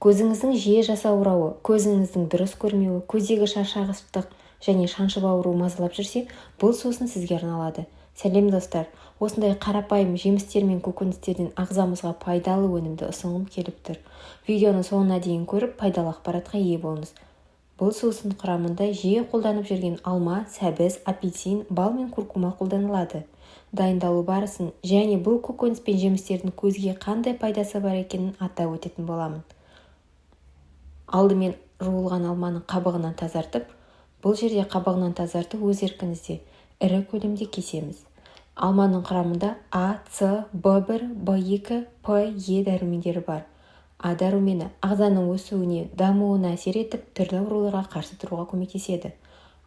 Көзіңіздің жиі жасаурауы, көзіңіздің дұрыс көрмеуі, көздегі шаршағыштық және шаншып ауруы мазалап жүрсе, бұл сусын сізге арналады. Сәлем, достар! Осындай қарапайым жемістер мен көкөністерден ағзамызға пайдалы өнімді ұсынғым келіп тұр. Видеоны соңына дейін көріп, пайдалы ақпаратқа ие болыңыз. Бұл сусын құрамында жиі қолданып жүрген алма, сәбіз, апельсин, бал мен куркума қолданылады. Дайындалу барысын және бұл көкөніс пен жемістердің көзге қандай пайдасы бар екенін атап өтетін боламын. Алдымен жуылған алманы қабығынан тазартып, бұл жерде қабығынан тазарту өз еркіңізде, ірі көлемде кесеміз. Алманың құрамында А, С, В1, В2, П, Е дәрумендері бар. А дәрумені ағзаның өсуіне, дамуына әсер етіп, түрлі ауруларға қарсы тұруға көмектеседі.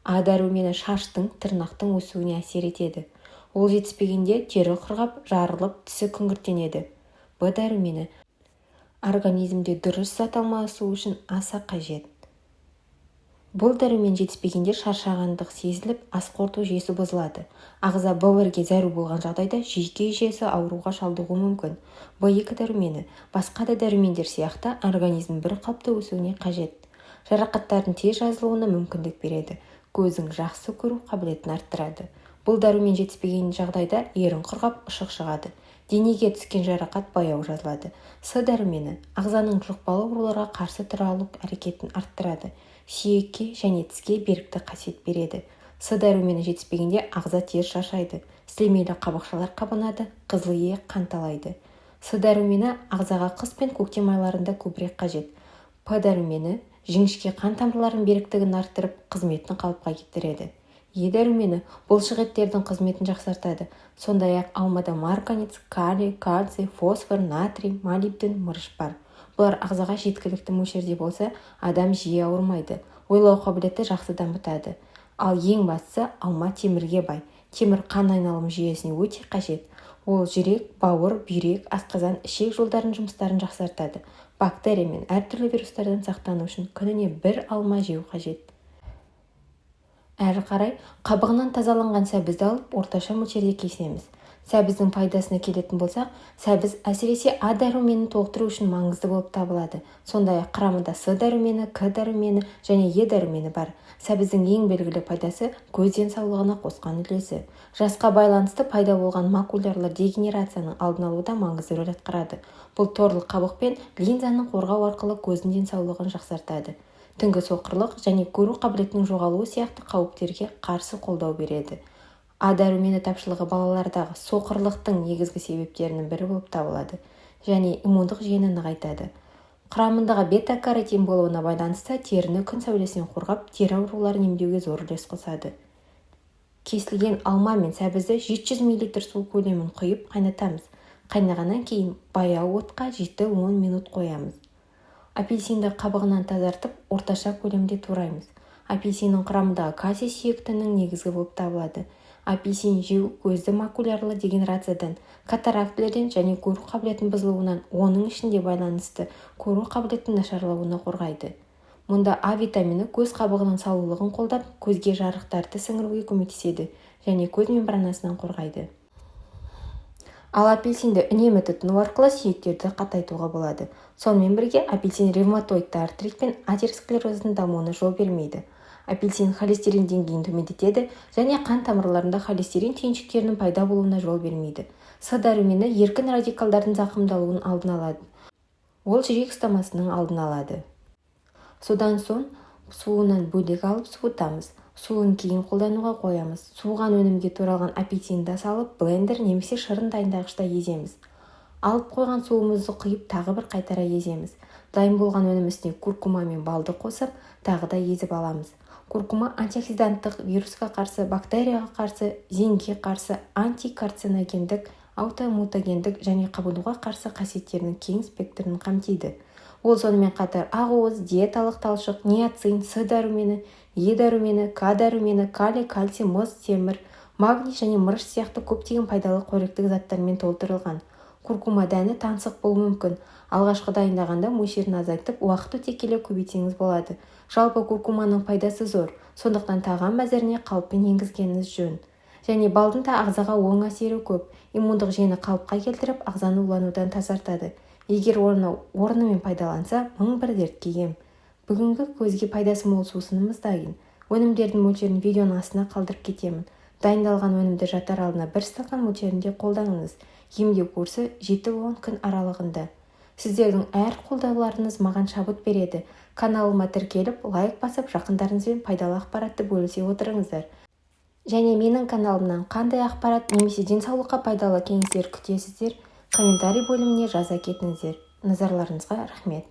А дәрумені шаштың, тырнақтың өсуіне әсер етеді. Ол жетіспегенде тері құрғап, жарылып, түсі күңгірттенеді. Б дәрумені организмде дұрыс зат алмасу үшін аса қажет. Бұл дәрумен жетіспегенде шаршағандық сезіліп, ас қорыту жүйесі бұзылады. Ағза В1-ге зәру болған жағдайда жүйке жүйесі ауруға шалдығуы мүмкін. В2 дәрумені басқа да дәрумендер сияқты организмнің бір қалыпты өсуіне қажет. Жарақаттардың тез жазылуына мүмкіндік береді. Көздің жақсы көру қабілетін арттырады. Бұл дәрумен жетіспеген жағдайда ерін құрғап, ұшық шығады. Денеге түскен жарақат баяу жазылады. С дәрумені ағзаның жұқпалы ауруларға қарсы тұра алу әрекетін арттырады. Сүйекке және тіске беріктік қасиет береді. С дәрумені жетіспегенде ағза тез шаршайды. Сілемейлі қабықшалар қабынады, қызыл иек қанталайды. С дәрумені ағзаға қыс пен көктем айларында көбірек қажет. П дәрумені жіңішке қан тамырларының беріктігін арттырып, қызметін қалыпқа келтіреді. Е дәрумені бұлшық еттердің қызметін жақсартады. Сондай-ақ алмада марганец, калий, кальций, фосфор, натрий, молибден, мырыш бар. Бұлар ағзаға жеткілікті мөлшерде болса, адам жиі ауырмайды, ойлау қабілеті жақсы дамытады. Ал ең бастысы, алма темірге бай. Темір қан айналым жүйесіне өте қажет. Ол жүрек, бауыр, бүйрек, асқазан, ішек жолдарының жұмыстарын жақсартады. Бактерия мен әртүрлі вирустардан сақтану үшін күніне бір алма жеу қажет. Әрі қарай қабығынан тазаланған сәбізді алып, орташа мөлшерде кесеміз. Сәбіздің пайдасына келетін болсақ, сәбіз әсіресе А дәруменін толықтыру үшін маңызды болып табылады. Сондай-ақ құрамында С дәрумені, К дәрумені және Е дәрумені бар. Сәбіздің ең белгілі пайдасы – көз денсаулығына қосқан үлесі. Жасқа байланысты пайда болған макулярлы дегенерацияның алдын алуда маңызды рөл атқарады. Бұл торлы қабық пен линзаны қорғау арқылы көздің денсаулығын жақсартады. Түнгі соқырлық және көру қабілетінің жоғалуы сияқты қауіптерге қарсы қолдау береді. А дәрумені тапшылығы балалардағы соқырлықтың негізгі себептерінің бірі болып табылады және иммундық жүйені нығайтады. Құрамындағы бета-каротин болуына байланысты теріні күн сәулесінен қорғап, тері ауруларын емдеуге зор үлес қосады. Кесілген алма мен сәбізді 700 мл су көлемін құйып қайнатамыз. Қайнағаннан кейін баяу отқа 7-10 минут қоямыз. Апельсинді қабығынан тазартып, орташа көлемде тураймыз. Апельсиннің құрамындағы кальций сүйектің негізі болып табылады. Апельсин жеу көзді макулярлы дегенерациядан, катарактілерден және көру қабілетінің бұзылуынан, оның ішінде байланысты көру қабілетінің нашарлауына қорғайды. Мұнда А витамині көз қабығының салулығын қолдап, көзге жарықтарды сіңіруге көмектеседі және көз мембранасынан қорғайды. Ал апельсинді үнемі тұтыну арқылы сүйектерді қатайтуға болады. Сонымен бірге апельсин ревматоидты артрит пен атеросклероздың дамуына жол бермейді. Апельсин холестерин деңгейін төмендетеді және қан тамырларында холестерин түйіншектерінің пайда болуына жол бермейді. С дәрумені еркін радикалдардың зақымдалуын алдын алады. Ол жүрек ұстамасының алдын алады. Содан соң суынан бөлек алып суытамыз. Суын кейін қолдануға қоямыз. Суыған өнімге туралған апельсинді салып, блендер немесе шырын дайындағышта еземіз. Алып қойған суымызды құйып, тағы бір қайтара еземіз. Дайын болған өнім үстіне куркума мен балды қосып, тағы да езіп аламыз. Куркума антиоксиданттық, вирусқа қарсы, бактерияға қарсы, зеңгіге қарсы, антикарциногендік, аутомутагендік және қабынуға қарсы қасиеттерінің кең спектрін қамтиды. Ол сонымен қатар ақуыз, диеталық талшық, ниацин, С дәрумені, Е дәрумені, К дәрумені, калий, кальций, мыс, темір, магний және мырыш сияқты көптеген пайдалы қоректік заттармен толтырылған. Куркума дәні таңсық болуы мүмкін. Алғашқы дайындағанда мөлшерін азайтып, уақыт өте келе көбейтсеңіз болады. Жалпы куркуманың пайдасы зор, сондықтан тағам мәзіріне қалыппен енгізгеніңіз жөн. Және балдың да ағзаға оң әсері көп. Иммундық жүйені қалыпқа келтіріп, ағзаны уланудан тазартады. Егер оны орнымен пайдаланса, мың бір дертке ем. Бүгінгі көзге пайдасы мол сусынымыз дайын. Өнімдердің мөлшерін видеоның астына қалдырып кетемін. Дайындалған өнімді жатар алдына бір стакан мөлшерінде қолданыңыз. Емдеу курсы 7-10 күн аралығында. Сіздердің әр қолдауларыңыз маған шабыт береді. Каналыма тіркеліп, лайк басып, жақындарыңызбен пайдалы ақпаратты бөлісе отырыңыздар. Және менің каналымнан қандай ақпарат немесе денсаулыққа пайдалы кеңестер күтесіздер, комментарий бөліміне жаза кетіңіздер. Назарларыңызға рахмет.